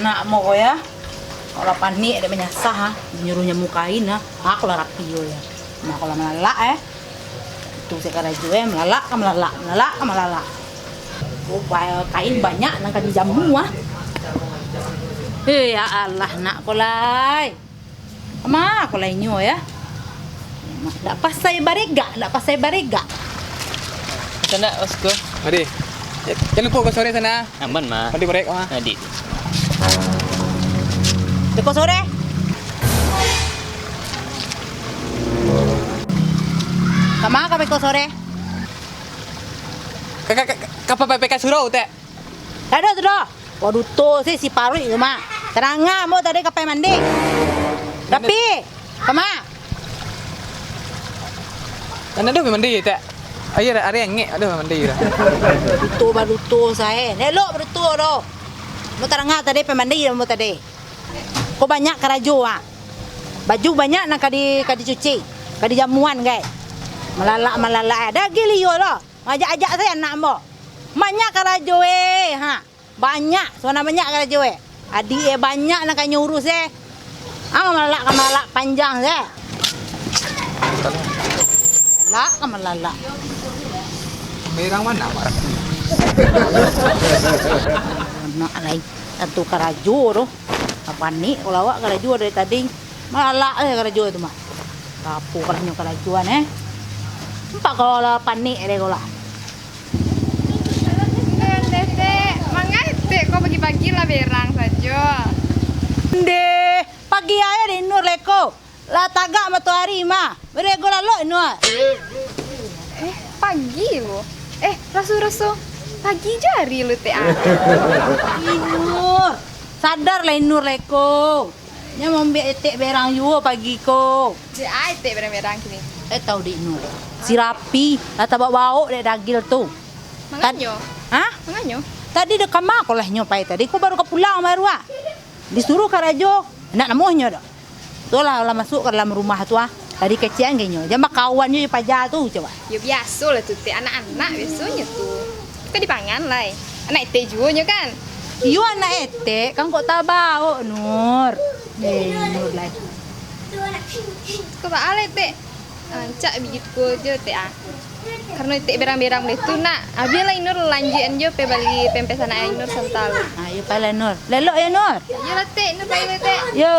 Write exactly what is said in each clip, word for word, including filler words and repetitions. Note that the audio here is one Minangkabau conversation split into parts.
Nak mo ko ya. Kalau lah panik, dek manyasah, ha. Nyuruh nyamu kain, ha. Ha, kalau rapi yo, ya. Nah, kalau malalak, eh. Tu se karajo, eh. Malalak ka malalak, malalak ka malalak. Oh, ba-, kain banyak nan ka dijamu, ha. Eh, ya Allah, nak ko lai. Kama ko lai nyo, ya? Ndak pasai baregak, ndak pasai baregak. Sanak, bosku. Adi. Jan lupo ko sore sanak. Aman, Ma. Mandi barek, Ma. Adi. Beko sore. Kama ka beko sore? Ka, ka, ka, ka, ka P P K surau, Tek. Dak ado tu doh. Waduh, tu si, si paruik tu mah. Taranga mo tadi ka pai mandi. Tapi, kama? Kan ado pai mandi, Tek. Ayo, ari angek ado pai mandi dah. Duto baduto sae. Elok baduto doh. Mo taranga tadi pai mandi mo tadi. Ko banyak karajo, ah. Baju banyak nan ka di, ka dicuci, ka dijamuan, gai. Malalak, malalak, eh. Dah gilio lo. Maajak-ajak sae anak ambo. Banyak karajo, eh, ha. Banyak, suana banyak karajo, eh. Adik, eh, banyak nan ka nyo urus, eh. Ah, malalak ka malalak panjang, eh. Malalak ka malalak. Merang mana, Mak? Anak lai, tantu karajo tu. Panik kalau awak karajo dari tadi. Malalak, eh, karajo tu mah. Apo karajo karajoan, eh. Nampak kalau lah panik deh kalau lah. Ndeh, Tek, manga Etek ko pagi-pagi lah berang sajo. Ndeh, pagi ayo dek Nur leko. Lah tagak matoari mah. Barego lalok Nur. Eh, pagi lo. Eh, raso-raso pagi jari lo, Tek, ah. Ih, Nur, sadar lah Nur leko. Nyo mambiak Etek berang juo pagi ko. Dek ai Etek berang-berang kini? Eh, tau dek Nur. Si Rapi lah tabao-bao dek Dagil tu. Manganyo? Hah? Manganyo? Tadi dek kama ko lah nyo pai tadi. Ko baru ka pulang baru ah. Disuruh karajo. Ndak namuah nyo doh. Tu lah, lah masuak ka dalam rumah tu ah. Tadi kecekan ka inyo. Jan bakawan jo paja tu, coba. Yo biaso lah tu, Tek. Anak-anak biasonyo tu. Kan dipangan lai. Anak Etek juo nyo kan? Iyo, anak Etek, kan kok tabao, Nur. Eh, Nur lai. Kok baa lai, Tek? Rancak baitu ko jo, Tek, ah. Karano Etek berang-berang beh tu nak. Abiah lah Inur lanjuikan jo pai bali pempes anak Inur santa. Ah, iyo, pailah, Nur. Lelok yo, Nur. Iyolah, Tek. Inur pai, Tek. Yo.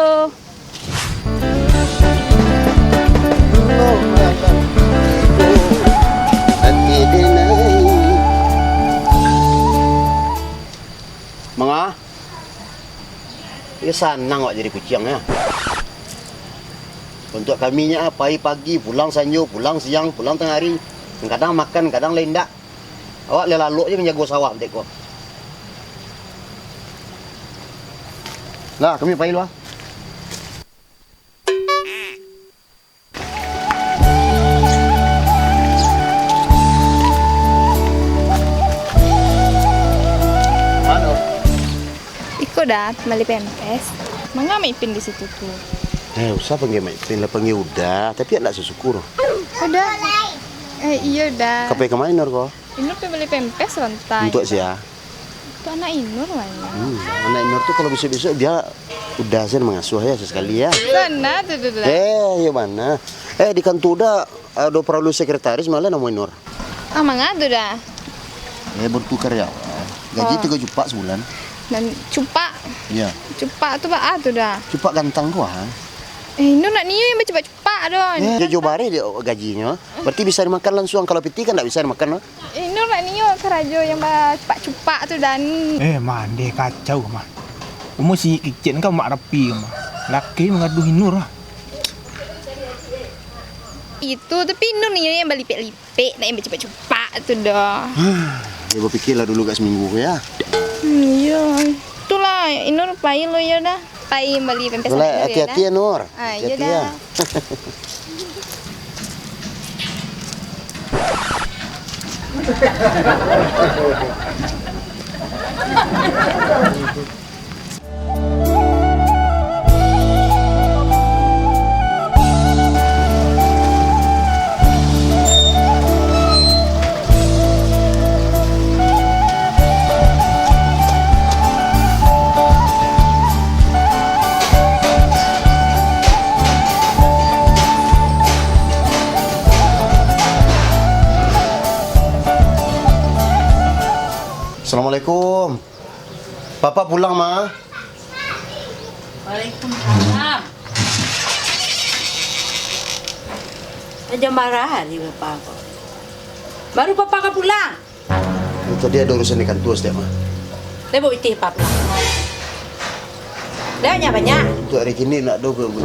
Manga? Iyo sanang awak jadi kuciang, yo. Untuak kami nyo, pai pagi, pulang sanjo, pulang siang, pulang tangah ari. Kadang makan, kadang lai indak. Awak lai lalok se manjago sawah dek ko. Lah, kami pai lu ah. Halo. Iko Da, bali pempes. Manga Mak Ipin di situ tu? Eh, usah panggia Mak Ipin lah, panggia Uda. Tapi ndak sasuku doh. Uda. Eh, iyo Da. Ka pai ka ma Inur ko? Inur pai bali pempes lantai. Untuak sia? Untuak anak Inur lah. Hmm, anak Inur tu kalau bisuak-bisuak bia Uda se mangasuah yo, sakali yo. Bana tu, tu, tu. Eh, iyo bana. Eh, di kantua Uda ado paralu sekretaris, malah namo Inur. Ah, manga tu Da? Eh, baru tukar yo. Gaji tigo juta sabulan. Nan cupak. Iyo. Cupak tu baa tu Da? Cupak gantang ko ah. Eh, Inur ndak nio nan bacupak-cupak doh. Eh, jo, jo bareh dek gajinyo. Berarti bisa dimakan langsung. Kalau piti kan ndak bisa dimakan doh. Eh, Inur ndak nio karajo nan bacupak-cupak tu Da. Eh, mandeh kacau mah. Umua si kicik kan Mak Rapi mah. Laki mangaduah Inur lah. Itu, tapi Inur nio nan balipek-lipek. Pek, nak nan bacupak-cupak tu doh. Yo, bapikirlah dulu agak saminggu ko yo. Hmm, iyo. Itulah, Inur pai lu yo Da. Pai bali pempes. Itulah, Inur yo Da. Hati-hati yo, Nur. Ah, iyo Da. Assalamualaikum. Papa pulang, Ma. Waalaikumsalam. Jam bara hari, Papa ko? Baru Papa ka pulang? Tadi ado urusan di kantua saketek, Ma. Lai baok pitih, Papa? Lai banyak-banyak? Untuak hari kini ndak ado, Bun.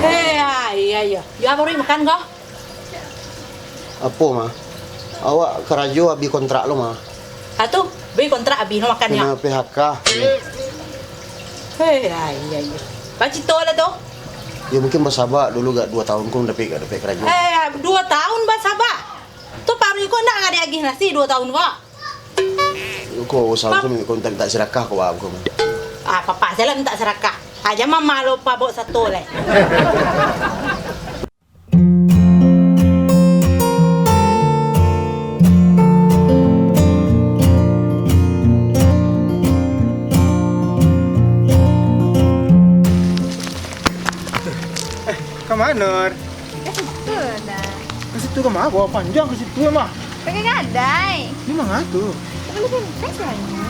Eh, ah, iyo, iyo. Yo, baru makan ko? Apo, Ma? Awak karajo abih kontrak lo, Ma. Ah, tu, abih kontrak abih lo, makan nyo. Kena P H K. Hei, ai, ai, ai. Bacito lah tu. Yo, mungkin basaba dulu, agak duo taun ko dapek, agak dapek karajo. Eh, duo taun basaba. Tu paruik ko ndak ka diagih nasi duo taun ko. Ko usaha tu minta, minta sirakah ko, Bang, ko. Ah, papa salah minta sirakah. Aja mama lupa bawa sato lai. Eh, ka ma, Nur? Ka situ, Da. Ka situ ka ma? Bawa panjang ka situ, mah. Pakai gadai. Di ma tu? Bali pempes lah, nyo.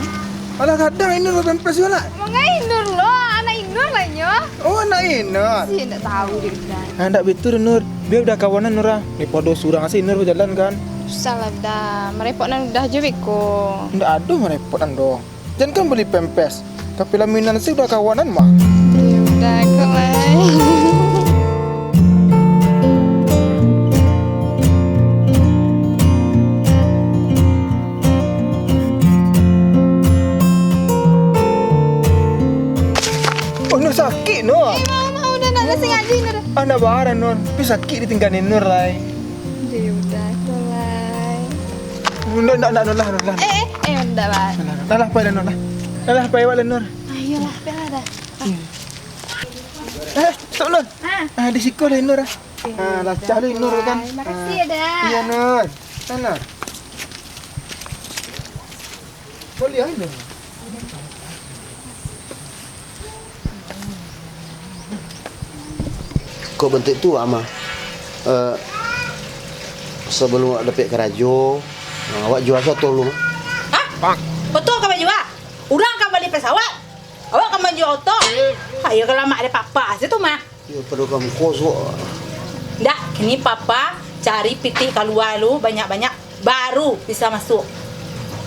Alah, gadai, Inur, pempes juo lah. Mangai Inur lo, anak Inur lah, nyo. Oh, anak Inur. Si, ndak tahu dek Uda. Ah, ndak batua, Nur. Bia Uda kawanan, Nur, ah. Daripado surang se Inur bajalan, kan. Susah lah, Da. Marepotkan Uda juo beko. Ndak ado marepotkan doh. Jan kan bali pempes, ka pelaminan se Uda kawanan mah. Yo, Uda ko lai. Oh, Nur sakik, Nur. Eh, mau, mau, Uda, ndak sengaja, Nur. Ah, ndak baa, Nur. Tapi sakik ditinggalan Nur lai. Yo, Uda ko lai. Ndak, ndak, ndak, Nur lah, Nur lah. Eh, eh, eh, ndak, Ba. Alah, alah, pai lah, Nur lah. Alah, pai awak lah, Nur. Ayolah, pai lah, Da. Eh, tok, Nur. Ah. Ah, di siko lah, Nur, ah. Eh, ah, lah, cah lah, Nur, kan? Makasih, Da. Iyo, Nur. Alah. Boleh, Nur. Kok bantuak tu, Ama? Eh, sabalum awak dapek karajo, awak jua sato dulu, Ma. Hah? Oto ka bajua? Urang ka bali pesawat? Awak ka manjua oto? Ayo, ka lamak dek papa situ, Ma. Iyo, pado ka muko suok. Ndak, kini papa cari pitih kalua lu banyak-banyak, baru bisa masuak.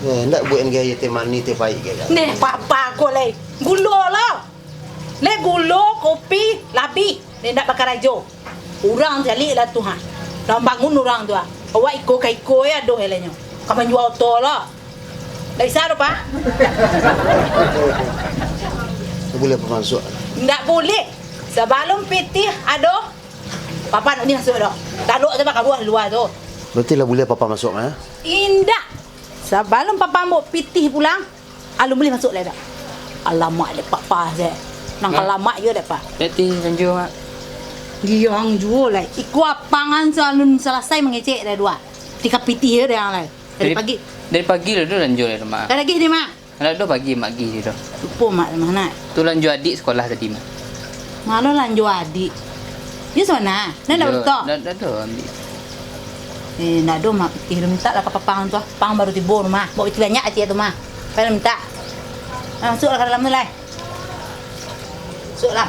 Eh, ndak buek gaya teh manih, teh pahik gaya. Neh, papa ko lai. Gulo lo. Lai gulo, kopi, labiah. Lai ndak bakarajo. Urang caliak lah tu, ha. Lah bangun urang tu, ha. Awak iko ka iko, yo, adoh, lai nyo. Ka manjua oto lo. Ndak bisa doh, Pa. Ndak buliah, Pa, masuak. Ndak buliah. Sabalum pitih ado, Papa ndak buliah masuak doh. Lalok se, Pa, kalua lua tu. Berarti lah buliah Papa masuak, Ma? Indak. Sabalum Papa ambo pitih pulang, alun buliah masuak lai doh. Alamak dek Papa se. Nan ka lamak juo dek Pa. Berarti lanjua, Mak. Giang juo lai. Iko apangan se alun salasai mangecek dek dua. Tika pitih se dek ang lai. Dari pagi. Dari pagi lah tu lanjua lai tu, Mak. Ka lagi ni, Mak? Alah, tu pagi Mak gih tu. Lupo Mak mah, nak. Tu lanjua adik sekolah tadi, Mak. Malah lanjua adik. Yo, sana. Nan dah betul. Dah, dah tu ambil. Eh, ndak ado, Mak. Pitih lu mintak lah ka Papa tu. Papa baru tibo rumah. Bawa pitih banyak aja tu, Mak. Pai mintak. Ah, masuaklah ka dalam tu lai. Masuaklah.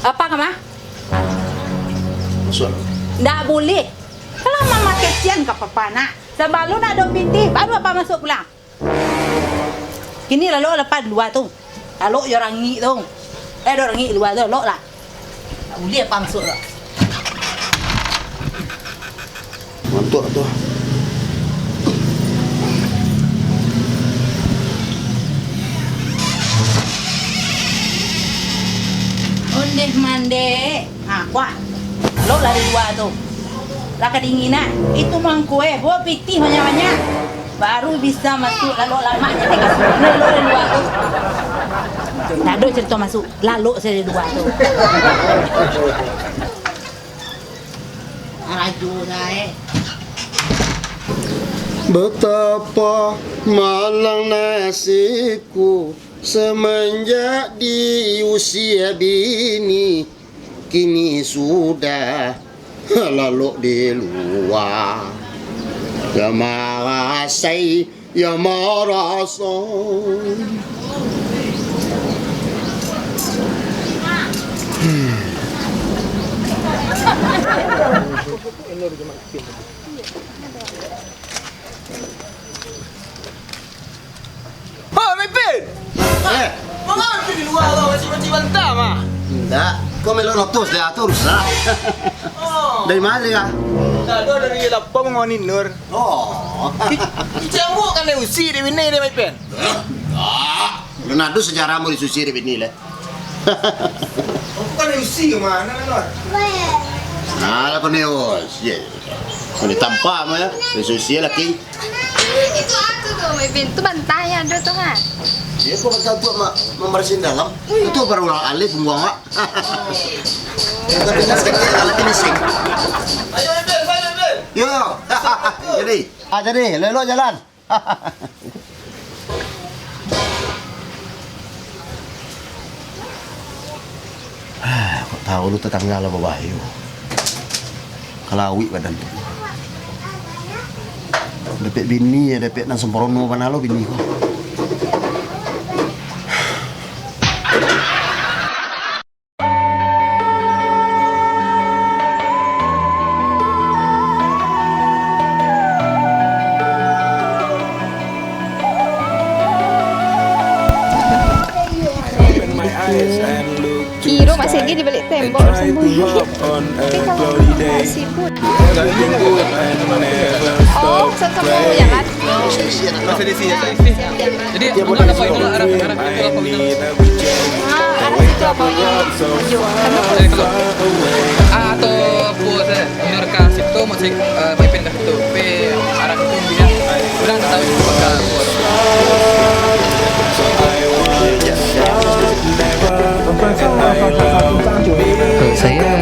Apa ka, Mak? Masuak. Ndak buliah. Kalau Mama kesian ka Papa, nak. Sabalun ado pitih, baru Papa masuak pulang. Kini lalok lah, Pa, di lua tu. Lalok jo urang angik tu. Eh, ado urang angik di lua tu, lalok lah. Tak buliah Papa masuak lah. Mantuak tu. Ondeh mandeh. Ha, kuah. Lalok lah di lua tu. Lah kadinginan. Itu mangko, eh, bawa pitih banyak-banyak. Baru bisa masuak, lalok lamak jadi ka surau. Lalok di lua tu. Ndak ado carito masuak. Lalok sajo di lua tu. Arajo sae. Betapa malang nasibku, semenjak di usia dini, kini sudah lalok di lua. Lamar Asai ya marasa. Oh, Mepin! Eh. Mangapa di lua ko, mancik-mancik banta mah? Indak, ko melok lotos dek a tu rusak. Oh. Dari ma dek a? Indak doh, dari lapang mangawani Nur. Oh. Ki-, kicek ambo kan diusik dek bini dek Mepin? Indak. Alun ado sajarah ambo diusik dek bini lai. Ambo kan diusik ka ma, Nur? Alah, ko ni, oh, sia. Ko ni tampak mah, yo. Diusik laki. Itu aku tu, Mepin. Tu banta nan ado tu, ha? Iyo, ko banta tu ma-, mambarasiahan dalam. Itu baru alih pambuang, Wak. Tapi nak sakit, alih finishing. Ayo, Mepin, ayo, Mepin. Yo. Jadi. Ah, jadi, elok-elok jalan. Ah, kok tahu lu tetangga lah babahayo. Kalawik badan tu. Dapek bini, dapek nan sempurno bana lo bini ko. Kiro masih lagi di balik tembok, sambung. Tapi kalau sibuk. Oh, satu jalan. Jadi, dia bukan apa itu lah, arah, arah itu apa itu. Ah, arah situ apa itu? Maju. Kenapa? Ah, atau apa, saya, Nur ka situ, masih, eh, Mepin ka situ. Tapi arah situ dia. Urang tak tahu itu bakal apa. Kalau saya,